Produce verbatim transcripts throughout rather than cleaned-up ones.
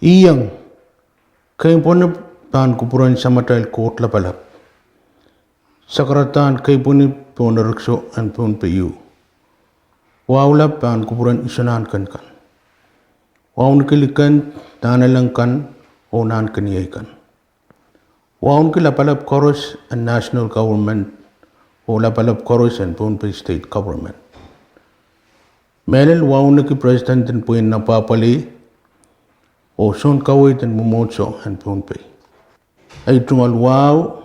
Iang, keipweni pahn kupwuren Samatail Koht Lapalap. Sakaradahn keipweni pohn rikisou en Pohnpei ieu. Wahu lap pahn kupwuren Iso Nahnken kan, Wauneki Likend, Nahnalek kan, oh Nahnkeniei kan. Wauneki lapalap koaros en National Government oh lapalap koaros en Pohnpei State Government. Mehlel wauneki President en Pweinen Apwapwalih oh Sounkaweid en Mwomwohdiso en Pohnpei. Ei tungoal wahu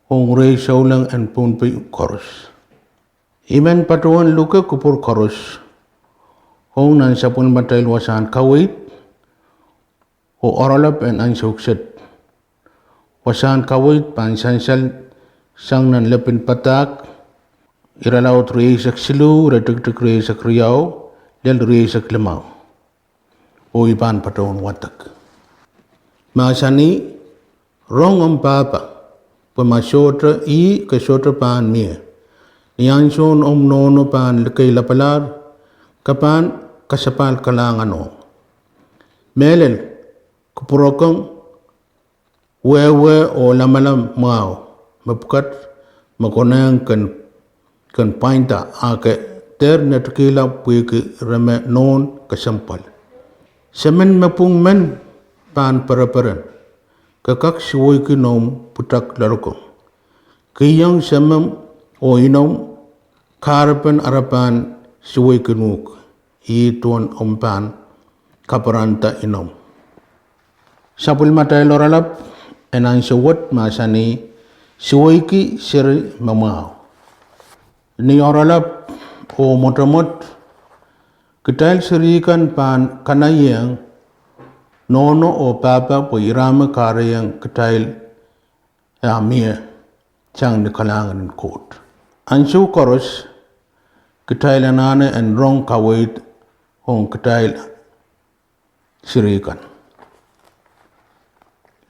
ong riei souleng en Pohnpei koaros. I men patohwan luke kupwur koaros ong nan sapwellimatail wasahn kaweid oh oaralap en ansou kiset. Wasahn kaweid pahn sansal sang nan lepin padahk, irelaud rieisek siluh, iretikitik rieisek riau lel rieisek limau. Oh I pahn patohwan wadek. Mahsanih: Rong omw pahpa, pwe ma sohte ih ke sohte pahn mie. Ni ansoun omw nohno pahn likei lapalahr, ke pahn kasapahl kalahngan ohng. Mehlel, kupwurokong wehwe oh lamalam mwahu mepwukat me konehng ken, ken pwainda, a ke dehr netikihla pwehki re me nohn kesempwal. Semen me pwung men pahn pereperen, ke kak suweiki noumw pwutak loalokong. Kihong semomw oh inomw kahrepen ara pahn suweikin uhk, ih duwen omw pahn kapwaranda inomw. Sapwellimatail oaralap en ansou wet mahsanih: Suweiki seri me mwahu. Ni oaralap oh mwotomwot, kitail seri kan pahn kanaiehng nohno oh pahpa pwe ira me kahrehiong kitail eh mie sang ni kalahngan en Koht. Ansou koaros kitail anahne en rong kaweid ong kitail seri kan.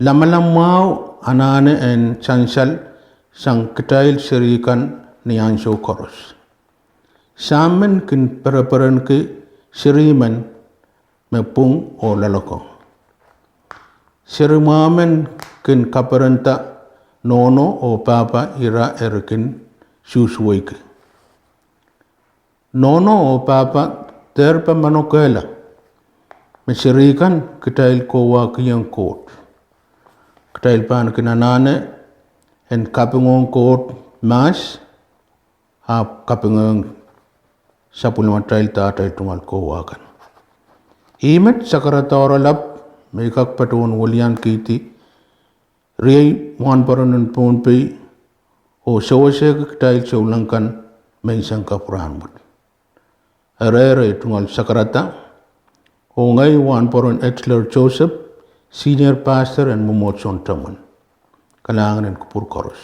Lamalam mwahu anahne en sansal sang kitail seri kan ni ansou koaros. Sahm men kin pereperenki seri men me pwung oh loalokong. Seri mwahu men kin kaperenda nohno oh pahpa ira eri kin suhsuweiki. Nohno oh pahpa dehr pahn manokehla me seri kan kitail kohwahkihong Koht. Kitail pahn kin anahne en kapingohng Koht mahs, ahpw kapingohng sapwellimatail dahtail tungoal kohwah kan. Ih met sakarada oaralap me I kak patohwan weliankihdi riei wahnpoaron en Pohnpei oh sewesehki kitail souleng kan menseng kapw rahnwet. Erehr ei tungoal sakarada, oh ngehi wahnpoaron Edler Joseph, Senior Pastor en Mwomwohdiso en Teman. Kalahngan en kupwur koaros.